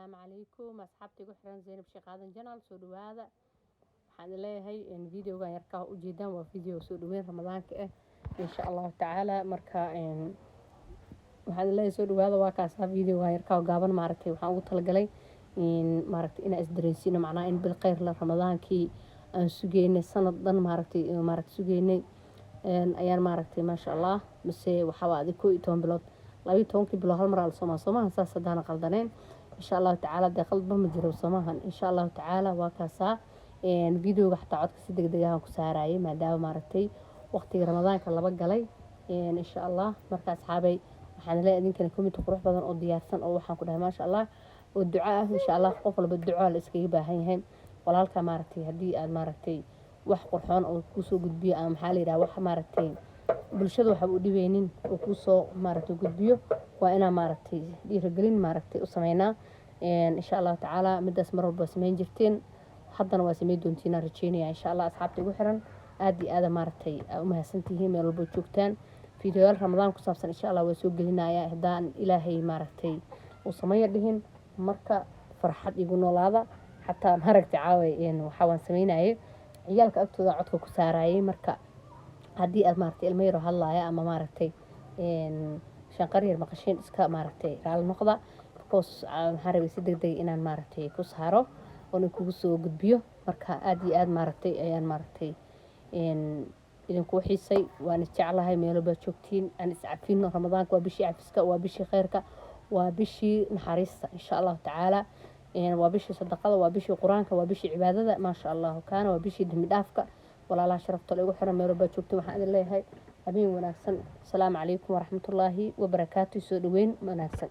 Asalaamu calaykum, asxaabta igu xiran Zaynab Sheekh Aadan Janaal, soo dhawaada. Waxaan leeyahay videogan yarkaa ujeedaan waa video soo dhaweyn Ramadaanka ah, insha Allahu tacaala. Marka waxaan leeyahay soo dhawaada. Waa kaasa videogan yarkaa gaaban. Maaragtay, waxaan ugu talagalay maaragtay inaan isdareensiino, macnaha in bil kheyr la Ramadaankii aan sugeynay sanad dhan, maaragtay sugeynay ayaan maaragtay, maasha Allah, mise waxaa adig 11 bilood, 12-kii bilood hal mar aa la soomaa, soomaha? Saas haddaana qaldaneen, insha Allahu tacaala. Dee qaldba ma jiro, soomahan? Insha Allahu tacaala. Waa kaasaa videoga, xataa codka si deg deg ahaan ku saarayay maadaama maaragtay waqtiga Ramadaanka laba galay, insha Allah. Marka asxaabay, waxaan leeyahay idinkana comment qurux badan oo diyaarsan oo waxaan ku dhahay maasha Allah oo duco ah, insha Allah. Qof walba duco la iskaga baahan yahay. Walaalka maaragtay, haddii aad maaragtay wax qurxoon oo kuusoo gudbiyo ama maxaa la yidhaha, wax maaragtay bulshada waxba u dhibeynin oo kuusoo maaragtay gudbiyo, waa inaa maaragtay dhiirigelin maaragtay u sameynaa, insha Allahu tacaala. Midaas mar walba sameyn jirteen, haddana waa sameyn doontiinaan rajeynaya, insha Allah. Asxaabta igu xiran, aada iyo aada maaragtay aa u mahadsantihiin meel walba joogtaan. Fiidiyoyaal Ramadaan ku saabsan, insha Allah, waa soo gelinaya haddaan Ilaahay maaragtay uu sameeya dhihin. Marka farxad igu noolaada. Xataa maaragtay caaway waxaa waan sameynayay ciyaalka agtooda codka ku saarayay. Marka haddii aad maaragtay ilmo yaro hadlaaya ama maaragtay shanqar yar maqashiin, iska maaragtay raali noqda, because waxaan rabay si deg deg inaan maaragtay ku saaro oona kugu soo gudbiyo. Marka aada iyo aada maaragtay ayaan maaragtay idinkuu xiisay. Waan isjeclahay meel walbaad joogtiin. Aan iscafino. Ramadaanka waa bishii cafiska, waa bishii kheyrka, waa bishii naxariista, insha Allahu tacaala. Waa bishii sadaqada, waa bishii Qur-aanka, waa bishii cibaadada, maasha Allahu kaana, waa bishii dembi dhaafka. Walaalaha sharafta igu xiran, meel walbaad joogtiin, waxaan idin leeyahay habeen wanaagsan. Asalaamu calaykum waraxmatullaahi wabarakaatu. Soo dhaweyn wanaagsan.